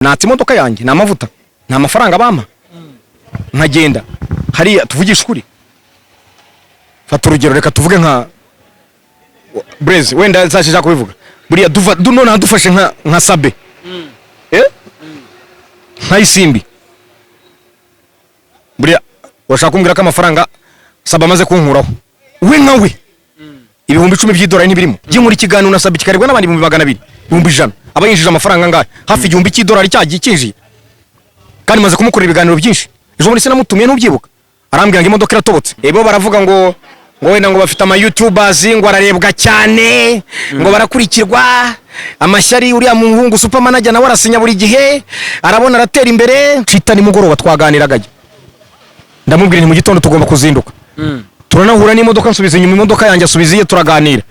Natse imodoka yanjye ni amavuta, nta mafaranga bampa, nkagenda hariya. Tuvugishe ukuri, fata urugero, reka tuvuge nka Blaise, wenda nzashaka kubivuga buriya duva nonaha dufashe nka Sabe, nka Isimbi. Buriya urashaka kumbwira ko amafaranga Sabe amaze kunkuraho, we nka we, 10,000 by'idolari ntibirimo? Jye nkora ikiganiro na Sabe kikarebwa n'abandi 200,000, 100,000, aba yinjije amafaranga angahe? Hafi 1000 cy'idolari cyagiye kinjiye, kandi maze kumukorera ibiganiro byinshi. Ejo bundi sinamutumiye? Ntubyibuka? Arambwira ngo imodoka iratobotse. Ebo baravuga ngo wenda ngo bafite ama youtubers, ngo ararebwa cyane, ngo barakurikirwa, amashyari. Uriya muhungu Super Manager nawe arasinya buri gihe, arabona aratera imbere. Cita nimugoroba twaganiraga, ndamubwira nti mu gitondo tugomba kuzinduka, turanahura n'imodoka, nsubiza inyuma imodoka yanjye, asubiza iye, turaganira.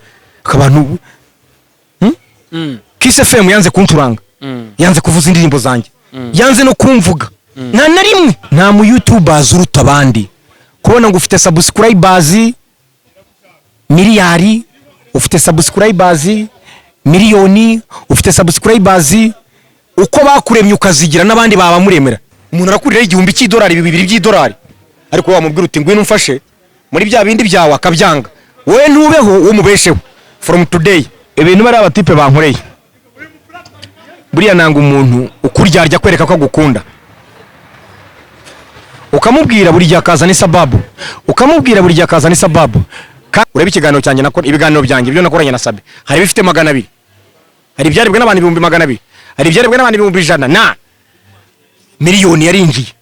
Abantu, Kiss FM yanze kuncuranga, yanze kuvuza indirimbo zanjye, yanze no kumvuga nta na rimwe. Nta mu youtubers uruta abandi. Kubona ngo ufite subscribers miliyari, ufite subscribers miliyoni, ufite subscribers uko bakuremye ukazigira n'abandi babamuremera. Umuntu arakuriraho 1000 cy'idolari, 2 by'idolari, ariko wamubwira uti ngwino umfashe muri bya bindi byawe, akabyanga. Wowe ntubeho, wowe umubesheho. From today, ibintu bariya abatipe bankoreye, buriya nanga umuntu ukuryarya kwereka ko agukunda, ukamubwira buri gihe akazana isababu, ukamubwira buri gihe akazana isababu. Urebe ikiganiro cyanjye nako, ibiganiro byanjye ibyo nakoranye na Sabe, hari ibifite 200, hari ibyarebwe n'abantu 200,000, hari ibyarebwe n'abantu 100,000 na miliyoni yarinjiye,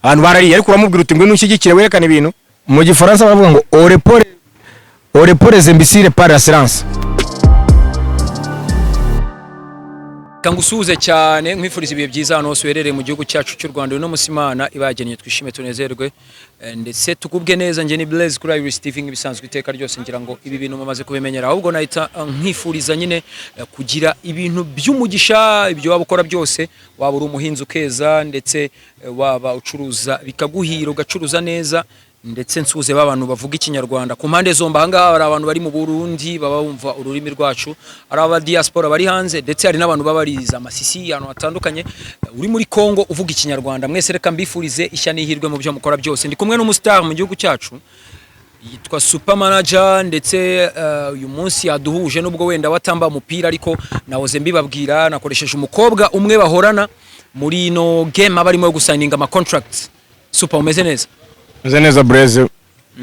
abantu barariye. Ariko uramubwira uti ngwino unshyigikire, werekane ibintu. Mu Gifaransa baravuga ngo on répond les imbéciles par la silence. Reka ngusuhuze cyane, nkwifuriza ibihe byiza ahantu hose uherereye mu gihugu cyacu cy'u Rwanda. Uno munsi Imana ibagennye twishime, tunezerwe, ndetse tugubwe neza. Njye ni Blaise kuri Iris TV nk'ibisanzwe iteka ryose. Ngira ngo ibi bintu mumaze kubimenyera, ahubwo nahita nkwifuriza nyine kugira ibintu by'umugisha, ibyo waba ukora byose, waba uri umuhinzi ukeza, ndetse waba ucuruza bikaguhira, ugacuruza neza. Ndetse nsuhuze ba bantu bavuga Ikinyarwanda ku mpande zombi. Ahangaha hari abantu bari mu Burundi baba bumva ururimi rwacu, hari aba diaspora bari hanze, ndetse hari n'abantu baba bariza amasisi ahantu hatandukanye. Uri muri Congo uvuga Ikinyarwanda, mwese reka mbifurize ishya n'ihirwe mu byo mukora byose. Ndi kumwe n'umustar mu gihugu cyacu yitwa Super Manager, ndetse uyu munsi yaduhuje nubwo wenda watamba umupira, ariko nahoze mbibabwira, nakoresheje umukobwa umwe bahorana muri ino game aba arimo yo gusigninga ama contracts. Super, umeze neza? Meze neza Blaise,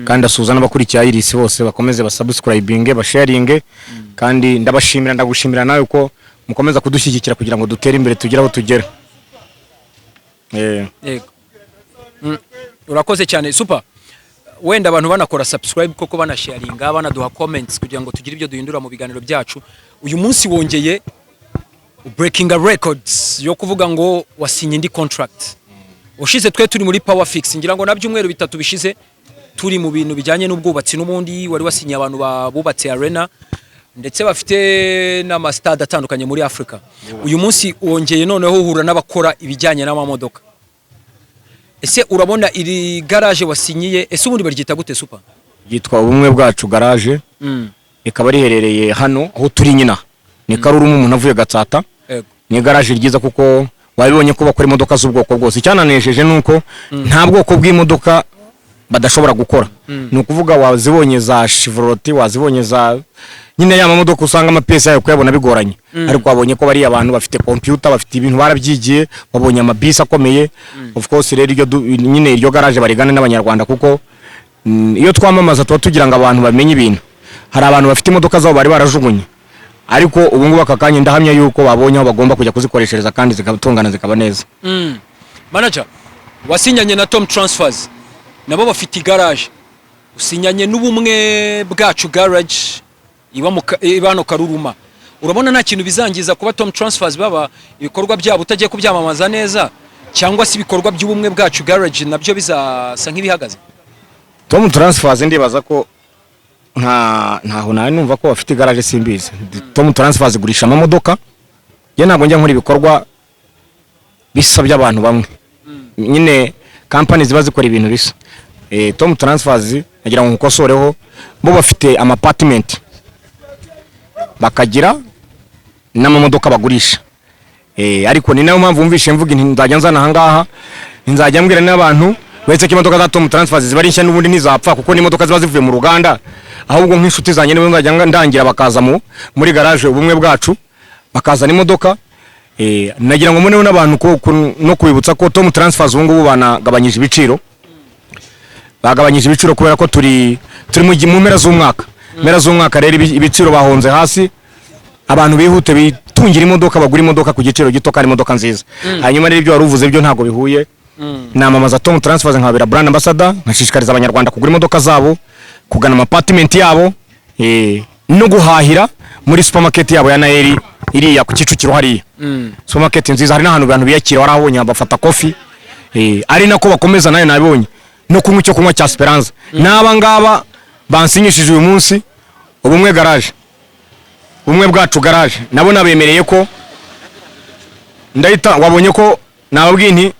kandi asuhuza n'abakurikiye Iris bose, bakomeze basubscribinge, basharinge, kandi ndabashimira, ndagushimira nawe ko mukomeza kudushyigikira kugira ngo dutere imbere, tugere aho tugera. Yego. Urakoze cyane Super. Wenda abantu banakora subscribe koko, banasharinga, banaduha comments kugira ngo tugire ibyo duhindura mu biganiro byacu. Uyu munsi wongeye breaking a records yo kuvuga ngo wasinye indi contract. Ushize twe turi muri Power Fix, ngira ngo na byumweru 3 bishize turi mu bintu bijyanye n'ubwubatsi, n'ubundi wari wasinye abantu bubatse arena, ndetse bafite n'amastade atandukanye muri Africa. Uyu munsi wongeye noneho uhura n'abakora ibijyanye n'amamodoka. Ese urabona iri garage wasinyiye, ese ubundi baryita gute, Super? Ryitwa Ubumwe Bwacu Garage, rikaba riherereye hano aho turi nyina ni Karuruma, umuntu avuye Gatsata. Ni igaraje ryiza kuko wabibonye ko bakora imodoka z'ubwoko bwose. Icyananejeje ni uko nta bwoko bw'imodoka badashobora gukora. Ni ukuvuga wazibonye za Chevrolet, wazibonye za nyine ya mamodoka usanga amapiyesi yayo kuyabona bigoranye, ariko wabonye ko bariya abantu bafite computer, bafite ibintu barabyigiye, babonye amabisi akomeye. Of course rero iryo nyine iryo garage barigane n'Abanyarwanda, kuko iyo twamamaza tuba tugira ngo abantu bamenye ibintu. Hari abantu bafite imodoka zabo bari barajugunye, ariko ubu ngubu aka kanya ndahamya yuko babonye aho bagomba kujya kuzikoreshereza kandi zikatungana, zikaba neza. Manager, wasinyanye na Tom Transfers, nabo bafite igaraje. Usinyanye n'Ubumwe Bwacu Garage iba hano Karuruma. Urabona nta kintu bizangiza kuba Tom Transfers baba ibikorwa byabo utagiye kubyamamaza neza, cyangwa se ibikorwa by'Ubumwe Bwacu Garage nabyo bizasa nk'ibihagaze? Tom Transfers ndibaza ko ntaho nari numva ko bafite igaraje, simbizi. Tom Transfers igurisha amamodoka. Njye ntabwo njya nkora ibikorwa bisa by'abantu bamwe nyine, kampani ziba zikora ibintu bisa. Tom Transfers, nagira ngo nkukosoreho, bo bafite ama apartment, bakagira n'amamodoka bagurisha. Ariko ni nayo mpamvu wumvishe mvuga nti nzajya nzana ahangaha, nzajya mbwira n'abantu, uretse ko imodoka za Tom Transfers ziba ari nshya n'ubundi ntizapfa, kuko n'imodoka ziba zivuye mu ruganda. Ahubwo nk'inshuti zanjye nibo nzajya ndangira bakaza muri garage Ubumwe Bwacu, bakazana imodoka. Nagira ngo mboneho n'abantu no kubibutsa ko Tom Transfers ubu ngubu banagabanyije ibiciro, bagabanyije ibiciro kubera ko turi mu mpera z'umwaka. Mpera z'umwaka rero ibiciro bahonze hasi, abantu bihute bitungira imodoka, bagura imodoka ku giciro gito kandi imodoka nziza. Hanyuma rero ibyo wari uvuze byo ntabwo bihuye. Namamaza Tom Transfers, nkabera brand ambassador, nkashishikariza Abanyarwanda kugura imodoka zabo, kugana ama apartment yabo, no guhahira muri supermarket yabo ya Naeli iriya ku Kicukiro hariya. Supermarket nziza, hari n'ahantu abantu biyakira, warahabonye, bafata coffee, ari nako bakomeza nayo nabibonye, no kunywa icyo kunywa cya Speranza. N'aba ngaba bansinyishije uyu munsi, Ubumwe Garage, Ubumwe Bwacu Garage, nabo nabemereye ko ndahita, wabonye ko nababwiye nti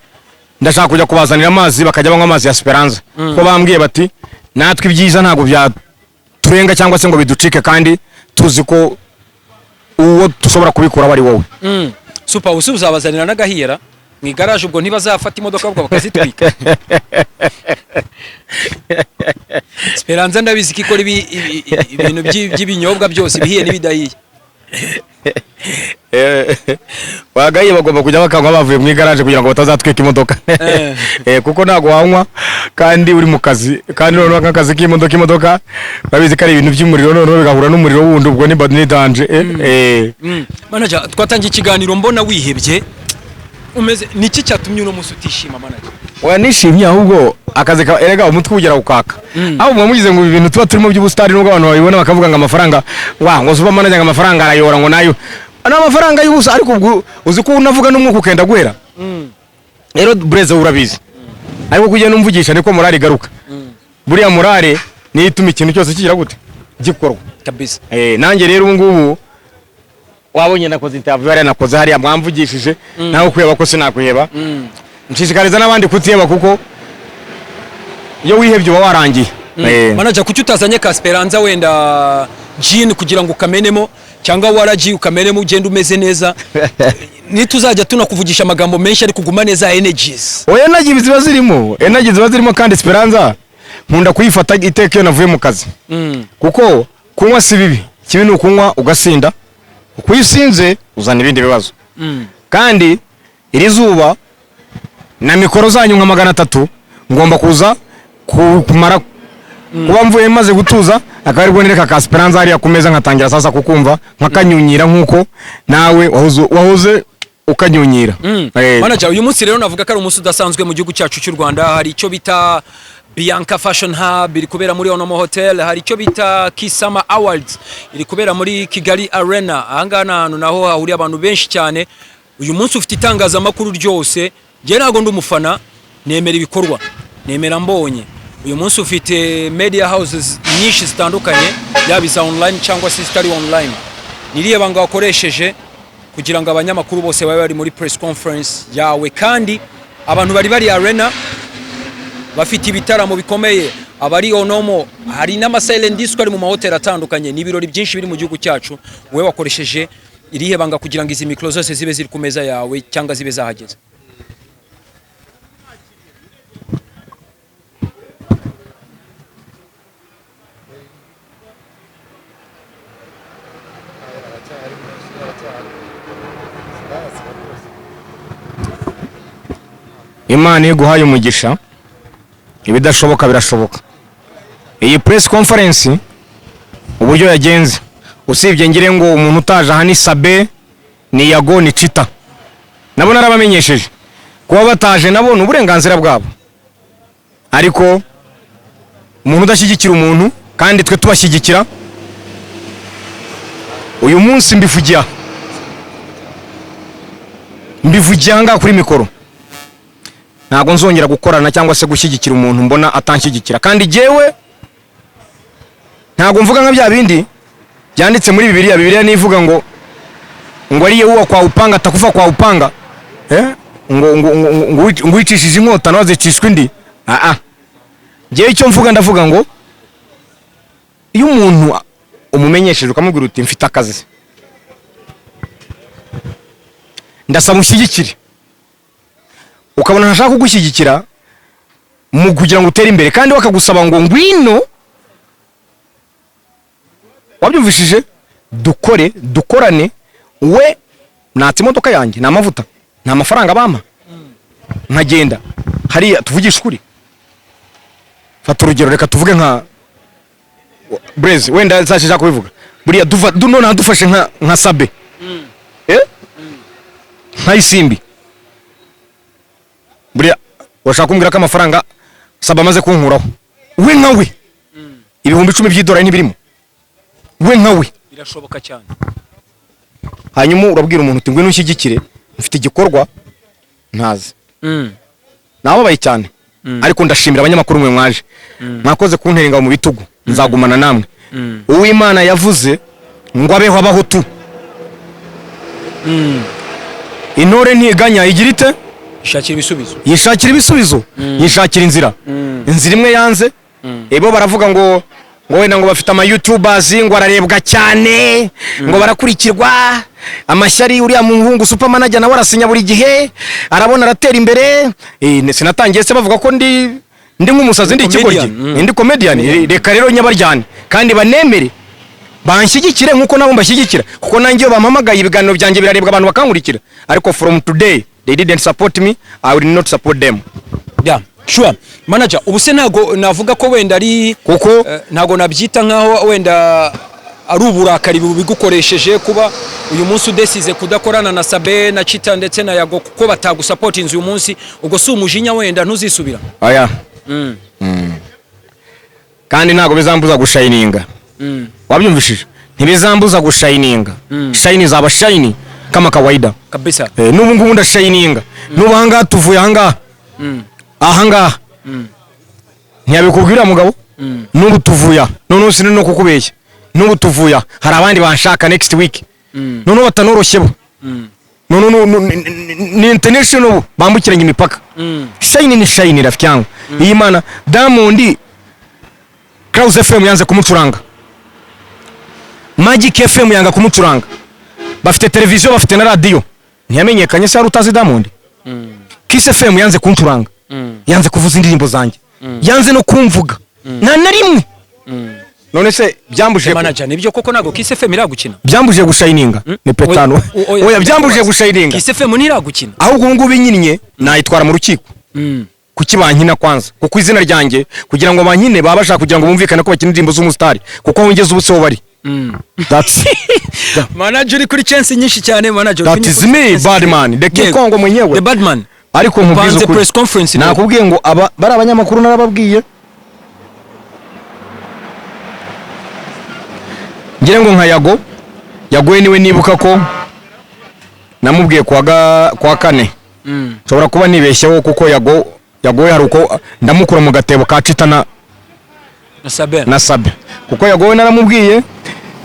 ndashaka kujya kubazanira amazi, bakajya banywa amazi ya Speranza, ko bambwiye bati natwe ibyiza ntabwo byaturenga cyangwa se ngo biducike, kandi tuzi ko uwo dushobora kubikuraho ari wowe. Super, ubu uzabazanira n'agahiyera mu igaraje, ubwo ntibazafata imodoka ahubwo bakazitwika? Speranza ndabizi ko ikora ibintu by'ibinyobwa byose, ibihiye n'ibidahiye. Bagahiye bagomba kujya bakanywa bavuye mu igaraje kugira ngo batazatwika imodoka. Kuko ntabwo wanywa kandi uri mu kazi, kandi noneho nk'akazi k'imodoka, imodoka babizi ko ari ibintu by'umuriro, noneho bigahura n'umuriro wundi, ubwo ni danger. Manager, twatangiye ikiganiro mbona wihebye, umeze niki cyatumye uno munsi utishima, manager? Oya, nishimye, ahubwo akazi ka erega umutwe ugera ukaka. Aho muba mugize ngo ibi bintu tuba turimo by'ubusitari, nubwo abantu babibona bakavuga ngo amafaranga wa ngo super manager, ngo amafaranga arayora, ngo nayo ni amafaranga y'ubusa, ariko ubwo uzi ko unavuga n'umwuka ukenda guhera. Rero Bureze urabizi, ariko kugenda umvugisha niko morale igaruka. Buriya morale niyo ituma ikintu cyose kigira gute, gikorwa. Kabisa. Nanjye rero ubu ngubu wabonye nakoze interview hariya, nakoze hariya, mwamvugishije, nawe kwiheba ko sinakwiheba. Nshishikariza n'abandi kutiheba, kuko iyo wihebye uba warangiye. Manager, kuki utazanye ka Speranza wenda gin kugira ngo ukamenemo, cyangwa waraji ukamenemo, ugende umeze neza, nituzajya tunakuvugisha amagambo menshi ariko uguma neza energies? Oya, energy ziba zirimo, energy ziba zirimo, kandi Speranza nkunda kuyifata iteka iyo navuye mu kazi, kuko kunywa si bibi, kibi ni ukunywa ugasinda, uko iyo usinze uzana ibindi bibazo. Kandi iri zuba na mikoro zanyu nka 300, ngomba kuza kumara kuba mvuye maze gutuza, akaba aribwo nereka ka Speranza hariya ku meza, nkatangira sasa kukumva nkakanyunyira nk'uko nawe wahoze ukanyunyira. Manager, uyu munsi rero navuga ko ari umunsi udasanzwe mu gihugu cyacu cy'u Rwanda. Hari icyo bita Bianca Fashion Hub iri kubera muri Onomo Hotel, hari icyo bita Kisama Awards iri kubera muri Kigali Arena. Ahangaha ni ahantu naho hahuriye abantu benshi cyane. Uyu munsi ufite itangazamakuru ryose. Njye ntabwo ndi umufana, nemera ibikorwa, nemera mbonye. Uyu munsi ufite media houses nyinshi zitandukanye, yaba iza online cyangwa se izitari online. Ni irihe banga wakoresheje kugira ngo abanyamakuru bose babe bari muri press conference yawe, kandi abantu bari arena bafite ibitaramo bikomeye, abari Onomo, hari n'ama silent disco ari mu mahoteli atandukanye, ni ibirori byinshi biri mu gihugu cyacu? Wowe wakoresheje irihe banga kugira ngo izi mikoro zose zibe ziri ku meza yawe cyangwa zibe zahageze? Imana iyo iguhaye umugisha, ibidashoboka birashoboka. Iyi press conference uburyo yagenze, usibye ngire ngo umuntu utaje aha ni Sabe, ni Yago, ni Chita, nabo narabamenyesheje. Kuba bataje nabo ni uburenganzira bwabo, ariko umuntu udashyigikira umuntu kandi twe tubashyigikira, uyu munsi mbivugiye aha, mbivugiye aha ngaha kuri mikoro, ntabwo nzongera gukorana cyangwa se gushyigikira umuntu mbona atanshyigikira. Kandi jyewe ntabwo mvuga nka bya bindi byanditse muri Bibiliya. Bibiliya nivuga ngo aliyeua kwa upanga atakufa kwa upanga, eh? Ngo wicishije inkota nawe azicishwa indi. Ah ah, jyewe icyo mvuga, ndavuga ngo iyo umuntu umumenyesheje ukamubwira uti mfite akazi, Ndasaba ushyigikire, ukabona ntashaka kugushyigikira mu kugira ngo utere imbere, kandi bakagusaba ngo ngwino, wabyumvishije, dukore, dukorane. We natse imodoka yanjye, ni amavuta, nta mafaranga bampa, nkagenda hariya. Tuvugishe ukuri, fata urugero, reka tuvuge nka Blaise, wenda nzashaka kubivuga buriya duva nonaha dufashe nka Sabe, nka Isimbi. Buriya urashaka kumbwira ko amafaranga Sabe amaze kunkuraho, we nka we, 10,000 by'idolari ntibirimo, we nka we? Birashoboka cyane. Hanyuma urabwira umuntu uti: "Ngwino unshyigikire, mfite igikorwa", ntazi. Nababaye cyane, ariko ndashimira abanyamakuru mwe mwaje, mwakoze kuntera ingabo mu bitugu. Nzagumana namwe. Uwimana yavuze ngo abeho Abahutu. Intore ntiganya, igira ite? Ishakira ibisubizo. Yishakira ibisubizo, yishakira inzira. Inzira imwe yanze, ebo baravuga ngo wenda ngo bafite ama youtubers, ngo ararebwa cyane, ngo barakurikirwa, amashyari. Uriya muhungu Super Manager nawe arasinya buri gihe, arabona aratera imbere. Sinatangiye se bavuga ko ndi nk'umusazi, ndi ikigoryi? Comedian. Ndi comedian. Reka rero nyabaryane kandi banemere banshyigikire nk'uko nabo mbashyigikira, kuko nanjye iyo bampamagaye ibiganiro byanjye birarebwa, abantu bakankurikira. Ariko from today they didn't support me, I will not support them. Yeah, sure, manager. Ubu se ntago navuga ko wenda ari Kuko ntago nabyita nkaho wenda ari uburakari bubigukoresheje, kuba uyu munsi udesize kudakorana na Sabe na Chita ndetse na Yago kuko batagusupportinze uyu munsi? Ubwo si umujinya, wenda ntuzisubira? Oya. Kandi ntabwo bizambuza gushininga. Wabyumvishije? Ntibizambuza gushininga. Shine izaba shine kama kawaida. Kabisa. N'ubu ngubu ndashininga. N'ubu ahangaha tuvuye ahangaha, ahangaha ntiyabikubwira mugabo. N'ubu tuvuye aha, noneho sini no kukubeshya, n'ubu tuvuye aha hari abandi banshaka next week, noneho batanoroshye bo, noneho ni international ubu bambukiranya imipaka. Shine ni shine, rafiki yangu. Iyi mana Diamond, Clouds FM yanze kumucuranga, Magic FM yanga kumucuranga. Bafite televiziyo, bafite na radiyo, ntiyamenyekanye se? Hari utazi Diamond? Kiss FM yanze kuncuranga, yanze kuvuza indirimbo zanjye, yanze no kumvuga nta na rimwe. None se byambujije Manager, nibyo koko ntago Kiss FM iragukina? Byambujije gushininga? Ni petano. Oya, byambujije gushininga? Kiss FM ntiragukina. Ahubwo ubu ngubu inyinnye nayitwara mu rukiko. Kuki bankina kwanza? Kuko izina ryanjye, kugira ngo bankine, baba bashaka kugira ngo bumvikane ko bakina indirimbo z'umusitari, kuko aho ngeze ubu siho bari. That's Manager, uri kuri chance nyinshi cyane, manager. That is me, bad man, the King Kong mwenyewe. The bad man. Ariko nkubwiza Panze ukuri, press conference rero. Nakubwiye ngo aba bari abanyamakuru, narababwiye. Ngira ngo nka Yago, Yagoye niwe nibuka ko namubwiye kuwa kane. Nshobora kuba nibeshyeho, kuko Yago, Yagoye hari uko ndamukura mu gatebo ka Cita na Na Sabe. Na Sabe, kuko Yagowe naramubwiye,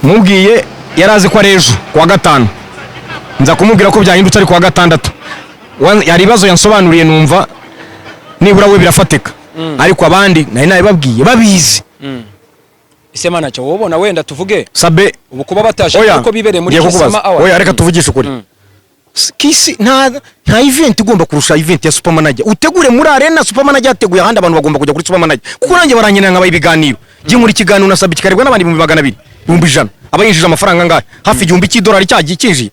mubwiye yari azi ko ari ejo kuwa gatanu, nza kumubwira ko byahindutse ari kuwa gatandatu. Hari ibibazo yansobanuriye, numva nibura we birafatika, ariko abandi nari nabibabwiye babizi. Ese manager, wowe ubona wenda tuvuge Sabe ubu kuba bataje Oya, kuko bibereye muri ngiye kukubaza. Kiss Summer Award? Oya, reka tuvugishe ukuri. Kiss nta event igomba kurusha event ya Super Manager. Utegure muri arena, Super Manager yateguye ahandi, abantu bagomba kujya kuri Super Manager, kuko nanjye barankenera nkabaha ibiganiro. Njye nkora ikiganiro na Sabe kikarebwa n'abandi 200,000, 100,000. Aba yinjije amafaranga angahe? Hafi igihumbi cy'idolari cyagiye kinjiye,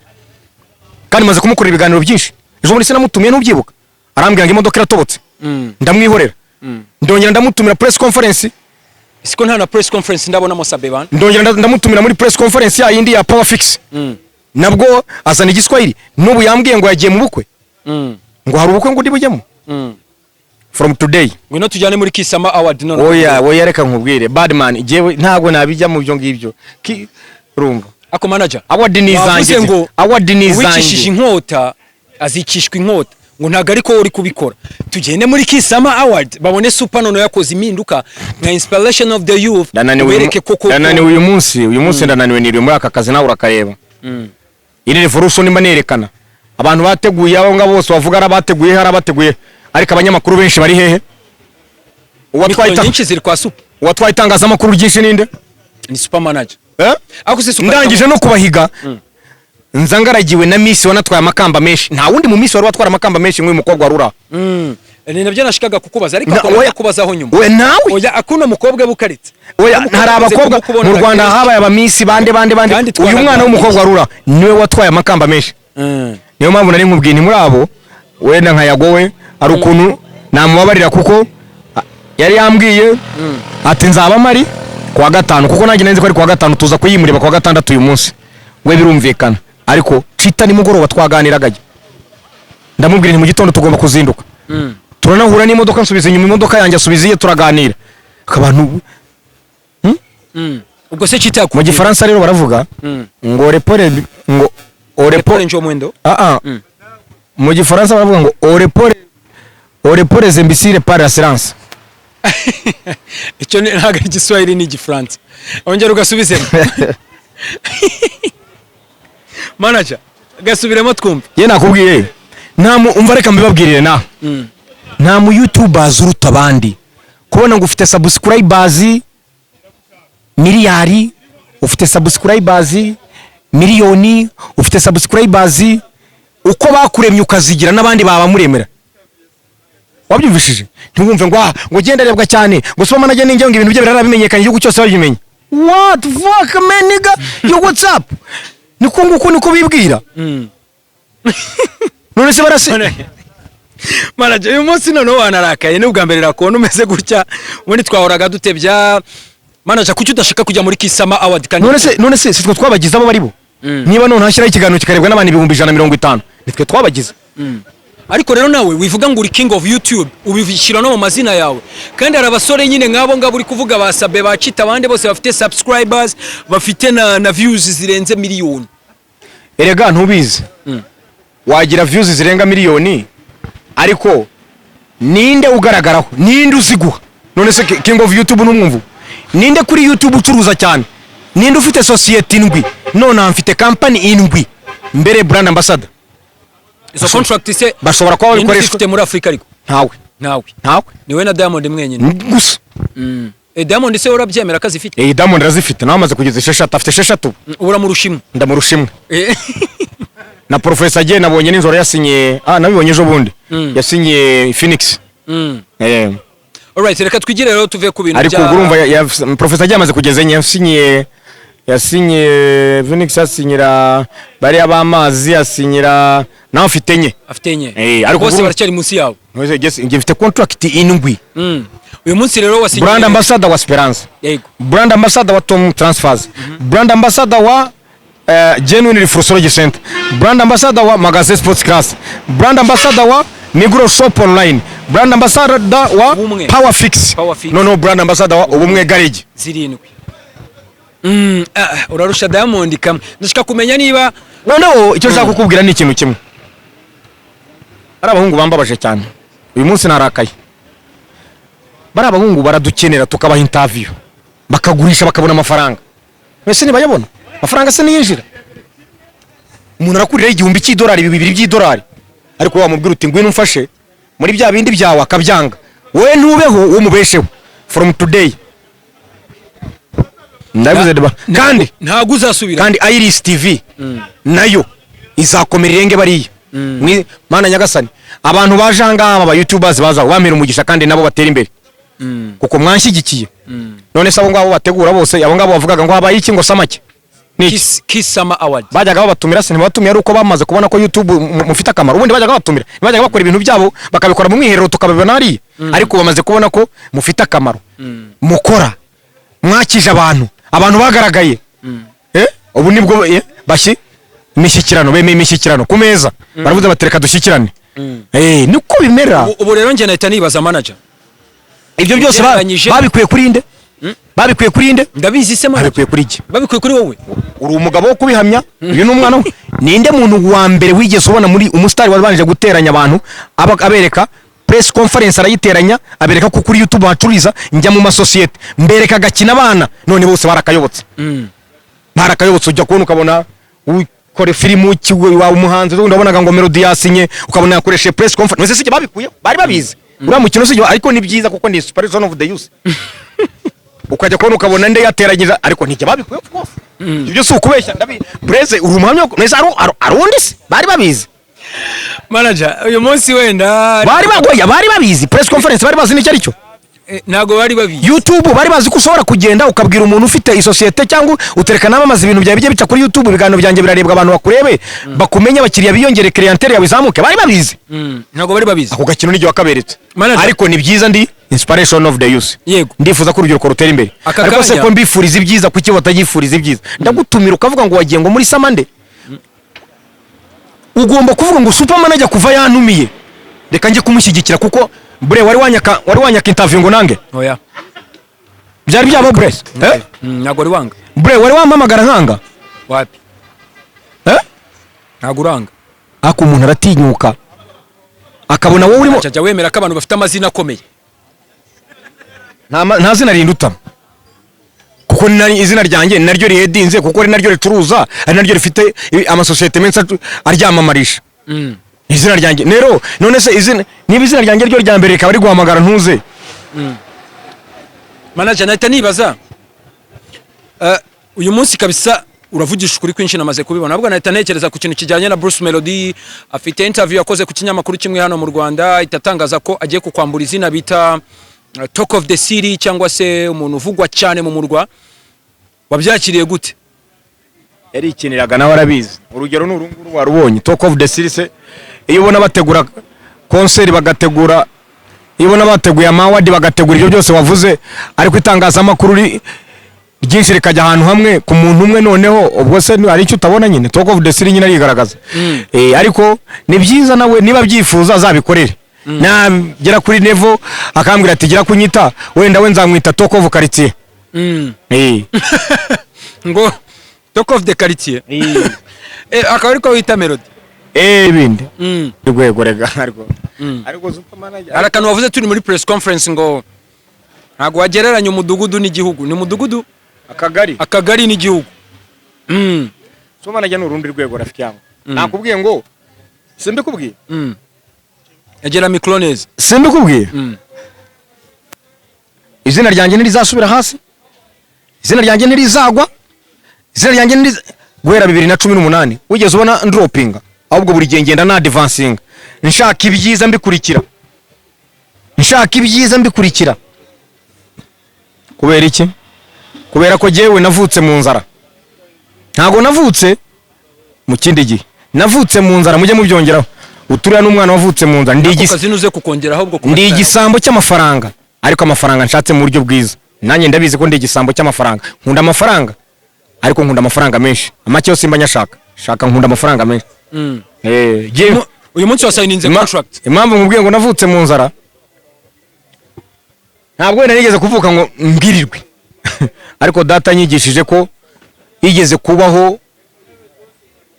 kandi maze kumukorera ibiganiro byinshi. Ejo bundi sinamutumiye? Ntubyibuka? Arambwira ngo imodoka iratobotse. Ndamwihorera, ndongera ndamutumira press conference. Siko nta na press conference ndabonamo Sabe bana. Ndongera ndamutumira muri press conference ya yindi ya Power Fix, nabwo azana igiswahili. N'ubu yambwiye ngo yagiye mu bukwe, ngo hari ubukwe ngo ndi bujyemo. From today Ngwino tujyane muri Kiss Summer Award none. Oya, oya, reka nkubwire, badman, jewe ntabwo nabijya mu byo ngibyo. Urumva? Ako manager, Award ni wavuze izanjye. ngo Award ni uwicishije izanjye. inkota azicishwa inkota, ngo ntabwo ariko uri kubikora. Tugende muri Kiss Summer Award babone Super none yakoze impinduka nka inspiration of the youth. Ndananiwe Ubereke koko. Ndananiwe uyu munsi, uyu munsi ndananiwe, niriwe muri aka kazi, nawe urakareba. Iri revolution mba nerekana, abantu bateguye, abo ngabo bose bavuga, ari abateguye, hari abateguye, ariko abanyamakuru benshi bari hehe? Uwatwaye Mikoro nyinshi ziri kwa Super. Uwatwaye itangazamakuru ryinshi ninde? Ni Super Manager. Eh? Ariko se Super Ndangije no kubahiga. Nza ngaragiwe na Miss wanatwaye amakamba menshi. Nta wundi mu Miss wari watwara amakamba menshi nk'uyu mukobwa wari uri aho. Ni nabyo nashikaga kukubaza, ariko akora kubazaho nyuma. We nawe. Oya, akuno mukobwa bukaritse. Oya, Umukobwa hari amaze abakobwa kumukubona mu Rwanda kenshi. habaye abamisi bande bande bande. Kandi Uyu twanaganiriye. mwana w'umukobwa wari uri aho niwe watwaye amakamba menshi. Niyo mpamvu nari nkubwiye nti muri abo, wenda nka Yagowe hari ukuntu namubabarira, kuko yari yambwiye ati nzaba mpari kuwa gatanu, kuko nanjye nari nzi ko ari kuwa gatanu, tuza kuyimureba kuwa gatandatu uyu munsi we, birumvikana. Ariko Cita nimugoroba twaganiraga, ndamubwira nti mu gitondo tugomba kuzinduka. Turanahura n'imodoka, nsubiza inyuma imodoka yanjye, asubiza iye, turaganira abantu. Ubwo se Chita Mu yakubwiye? Gifaransa rero baravuga ngo repore, ngo orepo. Repore njo mwendo. Ah ah. Mu Gifaransa baravuga ngo on répond les imbéciles par la silence. Icyo ntabwo ari Igiswahili, ni Igifaransa. Ongera ugasubizemo, manager, gasubiremo twumve. Ye, nakubwiye, nta mu umva, reka mbibabwirire na nta mu youtubers uruta abandi. Kubona ngo ufite subscribers miliyari, ufite subscribers miliyoni, ufite subscribers uko bakuremye ukazigira n'abandi babamuremera, wabyumvishije? Ntiwumve ngo ah, ngo genda arebwa cyane, ngo super manager ninjye, ngo ibintu bye birarabimenyekanye igihugu cyose babimenye. What the fuck, man, nigga, yo, what's up? Niko nguko niko bibwira. None se barasi Manager, uyu munsi noneho wanarakaye, ni ubwa mbere nakubona umeze gutya. Ubundi twahoraga dutebya. Manager, kuki udashaka kujya muri Kiss Summer Award kandi? None se si twe twabagize abo bari bo? Niba none hashyiraho ikiganiro kikarebwa n'abantu 150,000, nitwe twabagize. Ariko rero nawe wivuga ngo uri king of YouTube, ubishyira no mu mazina yawe, kandi hari abasore nyine nk'abo ngabo uri kuvuga, ba Sabe, ba Chita, abandi bose bafite subscribers, bafite na views zirenze miliyoni. Erega ntubizi, wagira views zirenga miliyoni, ariko ninde ugaragaraho? Ninde uziguha? None se king of YouTube n'umwumvu? Ninde kuri YouTube ucuruza cyane? Ninde ufite sosiyete indwi? None mfite company indwi mbere brand ambassador. Izo contract se Bashobora kuba ninde babikoreshwa. uzifite muri Afurika ariko? Ntawe. Ntawe. Ntawe. Niwe na Diamond mwenyine. Gusa. Diamond se urabyemera ko azifite? Eh, Diamond arazifite nawe, amaze kugeza esheshatu, afite esheshatu. Uramurusha imwe. Ndamurusha imwe. Na Professor Jay nabonye nijoro yasinye, ah, nabibonye ejo bundi, yasinye Phoenix. Alright, reka twigire rero tuve ku bintu. Ariko ubwo urumva Professor Jay amaze kugeza enye. Yasinye Phoenix, asinyira bariya b'amazi, asinyira nawe, afite enye. Afite enye. Ariko bose baracyari munsi yawe. Ntuzi, njye mfite contract indwi. Uyu munsi rero wasinye Brand ambassador wa Esperance, brand ambassador wa Tom Transfers, brand ambassador wa Genuine Reflexology Center, brand ambassador wa Magazine Sports Class, brand ambassador wa Migros Shop Online, brand ambassador wa Ubumwe. Power Fix. Power Fix. No, brand ambassador wa Ubumwe Garage. Zirindwi. Ah, urarusha Diamond kamwe. Ndashaka kumenya niba Noneho icyo nshaka kukubwira ni ikintu kimwe. Ari abahungu bambabaje cyane uyu munsi, narakaye. Bari abahungu baradukenera, tukabaha interview, bakagurisha, bakabona amafaranga. Mbese ntibayabona amafaranga se? Niyinjira, umuntu arakuriraho $1000, $2,000, ariko wamubwira uti ngwino umfashe muri bya bindi byawe, akabyanga. Wowe ntubeho, wowe umubesheho. From today ndabivuze kandi Ntabwo uzasubira. Kandi Iris TV nayo izakomera irenge bariya. Mana nyagasani, abantu baje aha ngaha, aba youtubers baza bamera umugisha, kandi nabo batera imbere, kuko mwanshyigikiye. None se abo ngabo bategura bose, abo ngabo bavugaga ngo habaye iki, ngo samake ni iki? Kiss Summer Award. Bajyaga babatumira se? Ntibatumiye ari uko bamaze kubona ko YouTube mufite akamaro. Ubundi bajyaga babatumira, bajyaga bakora ibintu byabo, bakabikora mu mwiherero, tukabibona hariya. Ariko bamaze kubona ko mufite akamaro, mukora, mwakije abantu, abantu bagaragaye. Ubu nibwo bashyi imishyikirano, bemeye imishyikirano ku meza, baravuze bati reka dushyikirane. Niko bimera. Ubu rero njye nahita nibaza, manager. Ibyo byose babikuye kuri nde? Babikuye kuri nde? Ndabizi se, manager? Babikuye kuri jye. Babikuye kuri wowe. Uri umugabo wo kubihamya, uyu ni umwana we. Ninde muntu wa mbere wigeze ubona muri umusitari wabanje guteranya abantu, abereka press conference, arayiteranya, abereka ko kuri YouTube bacururiza? Njya mu masosiyete, mbereka agakina abana, none bose barakayobotse, barakayobotse. Ujya kubona ukabona ukore filime wa umuhanzi ubundi wabonaga ngo Melody yasinye, ukabona yakoresheje press conference. None se sijye babikuye? Bari babizi uriya mukino sijye? Ariko ni byiza kuko ni inspiration of the youth. Ukajya kubona ukabona nde yateranyije, ariko ntijya babikuye, of course. Ibyo si ukubeshya, ndabi Blaise, uri umuhamya nese ari undi se bari babizi? Manager, uyu munsi wenda Bari bagoya, bari babizi. Press conference bari bazi n'icyo aricyo? Ntabwo bari babizi. YouTube bari bazi ko ushobora kugenda ukabwira umuntu ufite isosiyete cyangwa utereka namamaza ibintu byawe bijye bica kuri YouTube, ibiganiro byanjye birarebwa, abantu bakurebe, bakumenye, abakiriya biyongere, clientele yawe izamuke? Bari babizi? Ntabwo bari babizi. Ako gakino n'igihe wakaberetse. Manager. Ariko ni byiza, ndi inspiration of the youth. Ndifuza ko urubyiruko rutera imbere. Aka Ariko se kanya- ko mbifuriza ibyiza, kuki batagifuriza ibyiza? Ndagutumira ukavuga ngo wagiye ngo muri samande. Ugomba kuvuga ngo Super Manager kuva yantumiye, reka njye kumushyigikira, kuko bure wari wanyaka interview ngo nange? Oya. Byari byaba, bure, eh? Ntabwo wari wanga. Bure, wari wampamagara nkanga? Wapi. Eh? Ntabwo uranga. Ariko umuntu aratinyuka akabona wowe urimo Jya wemera ko abantu bafite amazina akomeye. Nta zina rinduta, kuko izina ryanjye ni naryo rihedinze, kuko ari naryo ricuruza, ari naryo rifite amasosiyete menshi aryamamarisha. Izina ryanjye rero, none se izina, niba izina ryanjye ryo rya mbere rikaba riguhamagara, ntuze. Manager, nahita nibaza, uyu munsi kabisa uravugisha ukuri kwinshi, namaze kubibona. Ahubwo nahita ntekereza ku kintu kijyanye na Bruce Melody. Afite interview yakoze ku kinyamakuru kimwe hano mu Rwanda, ihita atangaza ko agiye kukwambura izina bita Talk of the City, cyangwa se umuntu uvugwa cyane mu murwa. Wabyakiriye gute? Yarikiniraga nawe arabizi. Urugero ni uru nguru warubonye, Talk of the City. Se iyo ubona bategura concert, bagategura, iyo ubona bateguye ama award, bagategura ibyo byose wavuze, ariko itangazamakuru ryinshi rikajya ahantu hamwe ku muntu umwe, noneho ubwo se hari icyo utabona nyine? Talk of the City nyine arigaragaza. Ariko ni byiza, nawe niba abyifuza azabikorere. Nagera kuri level akambwira ati gira kunyita, wenda we nzamwita Talk of Quartier. Ngo Talk of the Quartier, akaba ariko wita Melody? Ibindi rwego rega, ariko ariko Super Manager Hari akantu wavuze turi muri press conference ngo ntabwo wagereranya umudugudu n'igihugu, ni umudugudu Akagari. Akagari n'igihugu. Super Manager ni urundi rwego, rafiki yangu. Nakubwiye ngo simbikubwiye? Egera mikoro neza. Simbikubwiye? Izina ryanjye ntirizasubira hasi, izina ryanjye ntirizagwa, izina ryanjye ntiriza. Guhera 2018 wigeze ubona ndropinga? Ahubwo buri gihe ngenda na advancinga, nshaka ibyiza mbikurikira, nshaka ibyiza mbikurikira. Kubera iki? Kubera ko jyewe navutse mu nzara, ntabwo navutse mu kindi gihe, navutse mu nzara. Mujye mubyongeraho uturiya n'umwana wavutse mu nzara. Ndi Ako igisi kazi uze kukongera ahubwo ku ndi masaha. Igisambo cy'amafaranga, ariko amafaranga nshatse mu buryo bwiza. Nanjye ndabizi ko ndi igisambo cy'amafaranga. Nkunda amafaranga, ariko nkunda amafaranga menshi. Amake yose mba nyashaka shaka, nkunda amafaranga menshi. Uyu munsi wasayininze contract. Impamvu nkubwiye ngo navutse mu nzara, ntabwo wenda nigeze kuvuka ngo mbwirirwe, ariko data yanyigishije ko yigeze kubaho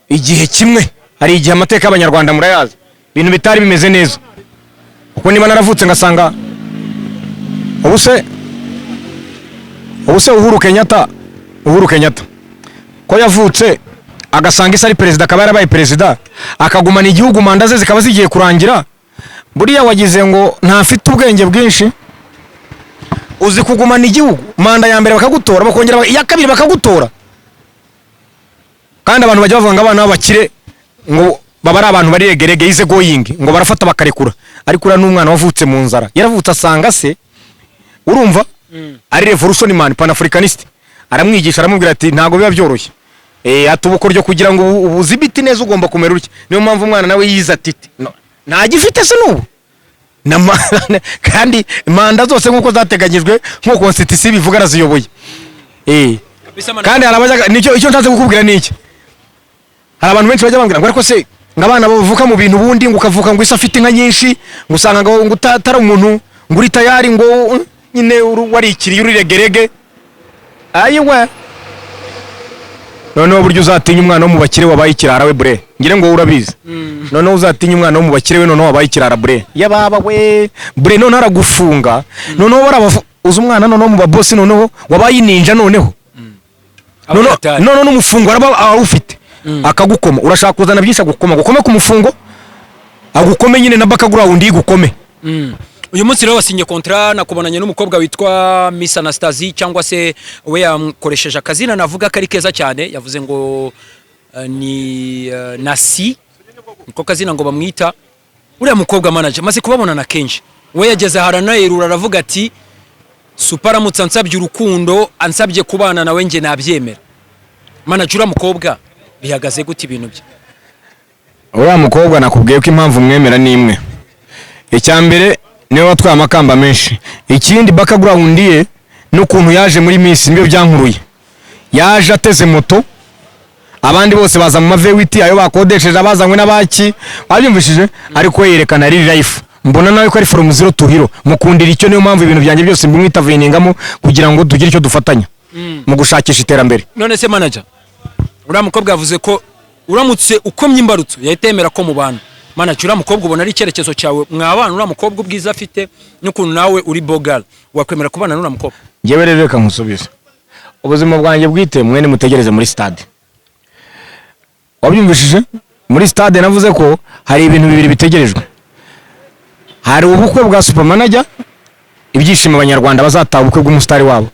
igihe kimwe, hari igihe amateka y'Abanyarwanda murayazi, ibintu bitari bimeze neza. Kuko niba naravutse ngasanga ubu se Uhuru Kenyatta ko yavutse agasanga isi ari perezida, akaba yarabaye perezida, akagumana igihugu, manda ze zikaba zigiye kurangira, buriya wagize ngo ntafite ubwenge bwinshi? Uzi kugumana igihugu, manda ya mbere bakagutora, bakongera iya kabiri bakagutora? Kandi abantu bajya bavuga ngo abana b'abakire ngo baba ari abantu bari regerege, easy going, ngo barafata bakarekura. Ariko uriya ni umwana wavutse mu nzara, yaravutse asanga se, urumva, ari revolution man, panafricaniste. Aramwigisha, aramubwira ati ntabwo biba byoroshye. Ati ubukoryo kugira ngo ubuzibiti neza ugomba kumera utya. Niyo mpamvu umwana nawe yize atiti no, ntagifite se n'ubu. Kandi manda zose nk'uko zateganyijwe, nk'uko constitution bivuga, araziyoboye. Kabisa, man. Kandi hari abajyaga, nicyo icyo nshatse kukubwira ni iki: hari abantu benshi bajya bambwira ngo ariko se ngo abana bavuka mu bintu, ubundi ngo ukavuka ngo isi afite inka nyinshi, ngo usanga ngo utari umuntu ngo uri tayari, ngo nyine warikiriye uri regerege. Ayiwe, noneho buryo uzatinya umwana wo mu bakire wabaye ikirara we, bure, ngire ngo wowe urabizi. Noneho uzatinya umwana wo mu bakire we, noneho wabaye ikirara, bure, yababa we, bure, noneho aragufunga. Noneho barabafu uzi umwana noneho mu babosi, noneho wabaye ininja, noneho noneho Abatari. Noneho n'umufungo araba awufite, akagukoma. Urashaka kuzana byinshi, agukoma, agukome ku mufungo, agukome nyine na background yigukome. Uyu munsi rero wasinye contrat, nakubonanye n'umukobwa witwa Miss Anastasie, cyangwa se we yakoresheje akazina navuga ko ari keza cyane, yavuze ngo ni Nasi, niko kazina ngo bamwita. Uriya mukobwa, manager, maze kubabonana kenshi, we yageze aharanayerura aravuga ati: "Super aramutse ansabye urukundo, ansabye kubana nawe, njye nabyemera." Manager, uriya mukobwa bihagaze gute ibintu bye? Uriya mukobwa nakubwiye ko impamvu mwemera ni imwe. Icya mbere, niwe watwaye amakamba menshi. Ikindi, background ye n'ukuntu yaje muri Miss nibyo byankuruye. Yaje ateze moto, abandi bose baza mu ma V8 ayo bakodesheje, abazanywe n'abaki, babyumvishije, ariko we yerekana real life. Mbona nawe ko ari from zero to hero. Mukundira icyo, niyo mpamvu ibintu byanjye byose mbimwitaveningamo kugira ngo tugire icyo dufatanya mu gushakisha iterambere. None se manager, uriya mukobwa yavuze ko uramutse ukomye imbarutso yahita yemera ko mubana. Manager, uriya mukobwa ubona ari icyerekezo cyawe mwabana? Uriya mukobwa, ubwiza afite n'ukuntu nawe uri bogara, wakwemera kubana n'uriya mukobwa? Njyewe rero reka nkusubize, ubuzima bwanjye bwite mwene mutegereze muri stade. Wabyumvishije? Muri stade navuze ko hari ibintu bibiri bitegerejwe: hari ubukwe bwa Supermanager, ibyishimo Abanyarwanda bazataha ubukwe bw'umusitari wabo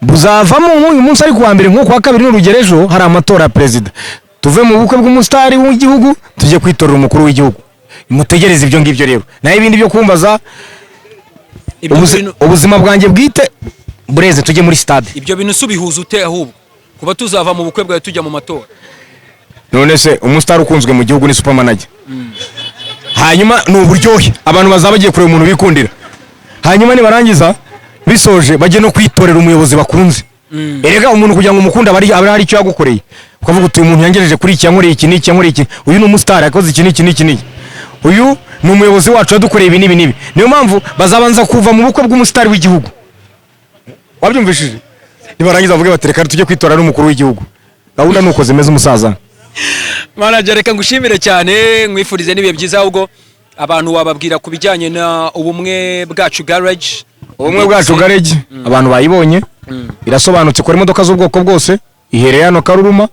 buzavamo nk'uyu munsi, ariko kuwa mbere nko kuwa kabiri n'urugero, ejo hari amatora ya perezida. Tuve mu bukwe bw'umusitari w'igihugu tujye kwitorera umukuru w'igihugu. Mutegereze ibyo ngibyo rero, naho ibindi byo kumbaza Ibyo bintu ubuzima bwanjye bwite bureze, tujye muri stade. Ibyo bintu si ubihuza ute ahubwo, kuba tuzava mu bukwe bwawe tujya mu matora? None se umusitari ukunzwe mu gihugu ni Supermanager, hanyuma ni uburyohe, abantu bazaba bagiye kureba umuntu bikundira, hanyuma nibarangiza bisoje bajye no kwitorera umuyobozi bakunze. Erega umuntu kugira ngo umukunde aba hari icyo yagukoreye, ukavuga uti: "Uyu muntu yangejeje kuri iki, yankoreye iki n'iki, yankoreye iki. Uyu ni umusitari, yakoze iki n'iki n'iki n'iki. Uyu ni umuyobozi wacu, yadukoreye ibi n'ibi n'ibi." Niyo mpamvu bazabanza kuva mu bukwe bw'umusitari w'igihugu, wabyumvishije? Nibarangiza bavuge bati: "Reka tujye kwitora n'umukuru w'igihugu." Gahunda ni uko zimeze, umusaza. Manager, reka ngushimire cyane, nkwifurize n'ibihe byiza. Ahubwo abantu wababwira ku bijyanye na Ubumwe Bwacu Garage? Ubumwe Bwacu Garage, abantu bayibonye, irasobanutse, ikora imodoka z'ubwoko bwose, iherereye hano Karuruma.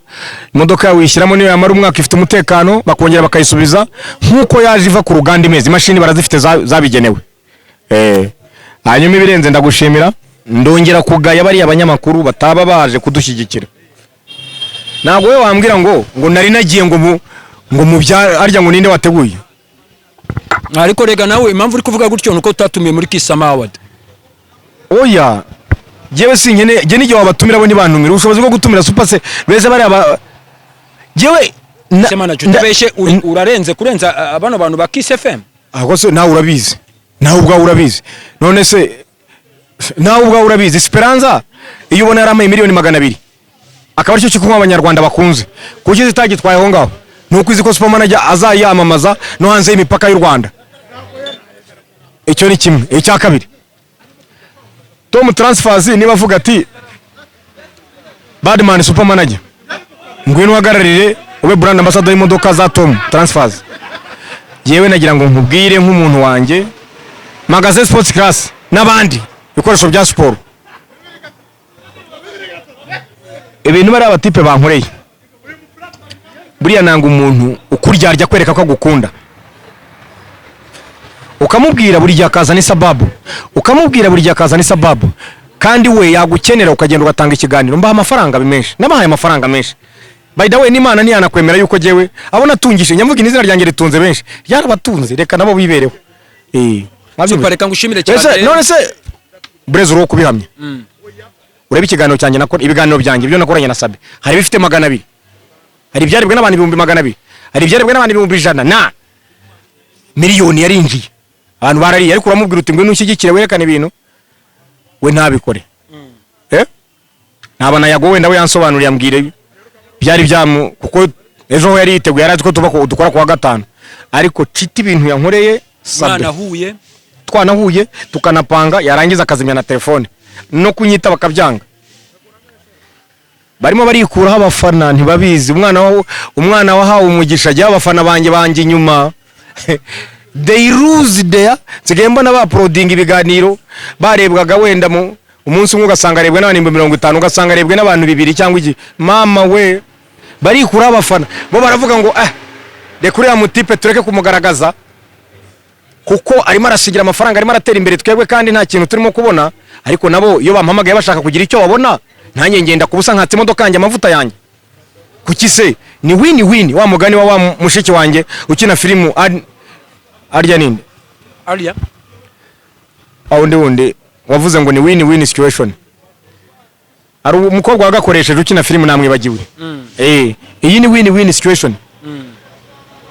Imodoka yawe uyishyiramo, niyo yamara umwaka ifite umutekano, bakongera bakayisubiza nk'uko yaje iva ku ruganda imeze. Imashini barazifite zabigenewe. Hanyuma ibirenze, ndagushimira. Ndongera kugaya bariya banyamakuru bataba baje kudushyigikira. Ntabwo we wambwira ngo nari nagiye ngo mu bya arya, ngo ninde wateguye. Ariko rega nawe impamvu uri kuvuga gutyo nuko utatumiye muri Kiss Summer Award. Oya, jyewe sinkene, jye n'igihe wabatumira bo ntibantumira. Ubushobozi bwo gutumira Super se beze bariya ba jyewe Se manager, utabeshye, urarenze kurenza bano bantu ba Kiss FM. Ahubwo se nawe urabizi, nawe ubwawe urabizi. None se nawe ubwawe urabizi, Esperanza iyo ubona yarampaye miliyoni 200, akaba aricyo cyo kunywa Abanyarwanda bakunze, kuki zitagitwaye aho ngaho? Ni uko izi ko Supermanager azayamamaza no hanze y'imipaka y'u Rwanda. Icyo ni kimwe. Icya kabiri, Tom Transfers niba avuga ati: "Badman Supermanager, ngwino uhagararire, ube brand ambassador y'imodoka za Tom Transfers," yewe nagira ngo nkubwire nk'umuntu wanjye, Magazine Sports Class n'abandi ibikoresho bya siporo, ibintu bariya batipe bankoreye. Buriya nanga umuntu ukuryarya kwereka ko agukunda, ukamubwira buri gihe akazana isababu, ukamubwira buri gihe akazana isababu, kandi we yagukenera ukagenda ugatanga ikiganiro. Mbaha amafaranga menshi, nabahaye amafaranga menshi. By the way, n'Imana ntiyanakwemera yuko jyewe abo natungije, nyamvuga izina ryanjye ritunze benshi, ryarabatunze, reka nabo bibereho. Super, reka ngushimire Ese cyane. none se Burezi, uri kubihamya, urebe ikiganiro cyanjye nakora, ibiganiro byanjye ibyo nakoranye na Sabe, hari ibifite 200, hari ibyarebwe n'abantu 200,000, hari ibyarebwe n'abantu 100,000 na miliyoni yarinjiye, abantu barariye. Ariko uramubwira uti: "Ngwino ushyigikire, werekane ibintu," we ntabikore. Naba na Yago wenda we yansobanuriye, ambwire byari byamu, kuko ejo ho yari yiteguye, yari azi ko tuba dukora kuwa gatanu. Ariko cita ibintu yankoreye Sabe, Mwanahuye? twanahuye, tukanapanga, yarangiza akazimya na telefone, no kunyita bakabyanga. Barimo barikuraho abafana, ntibabizi. Umwana wahawe umugisha ajya, abafana banjye inyuma, they lose there. Nsigaye mbona bauploadinga ibiganiro barebwaga wenda mu umunsi umwe, ugasanga arebwe n'abantu 50,000, ugasanga arebwe n'abantu bibiri cyangwa iki. Mama we, barikuraho abafana. Bo baravuga ngo: "Eh, reka uriya mutipe tureke kumugaragaza." Kuko arimo arasigira amafaranga, arimo aratera imbere, twebwe kandi nta kintu turimo kubona. Ariko nabo iyo bampamagaye bashaka kugira icyo babona, nanjye ngenda ku busa, nkatsa imodoka yanjye, amavuta yanjye. Kuki se? Ni win win. Wa mugani wa mushiki wanjye ukina filimu arya ninde? Aria. Aho undi wundi wavuze ngo ni win win situation. Hari umukobwa wagakoresheje ukina filimu, namwibagiwe. Iyi ni win win situation.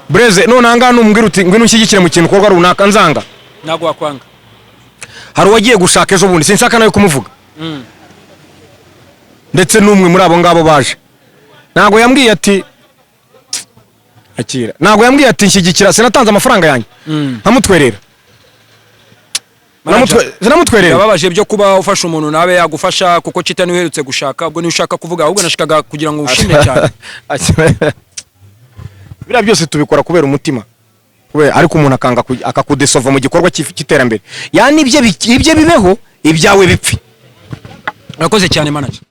Breze, none ahangaha numbwira uti ngwino unshyigikire mu kintu ukorwa runaka, nzanga? Ntabwo wakwanga. Hari uwagiye gushaka ejo bundi, sinshaka nawe kumuvuga. Ndetse n'umwe muri abo ngabo baje ntabwo yambwiye ati akira, ntabwo yambwiye ati nshyigikira. Sinatanze amafaranga yanjye nkamutwerera? Sinamutwerera. Birababaje byo kuba ufasha umuntu nawe yagufasha, kuko Chita niwe uherutse gushaka. Ubwo niwe ushaka kuvuga, ahubwo nashakaga kugira ngo ushime cyane. Biriya byose tubikora kubera umutima. Kubera ariko umuntu akanga akakudesova mu gikorwa cy'iterambere, yani ibye ibye bibeho, ibyawe bipfe. Urakoze cyane, manager.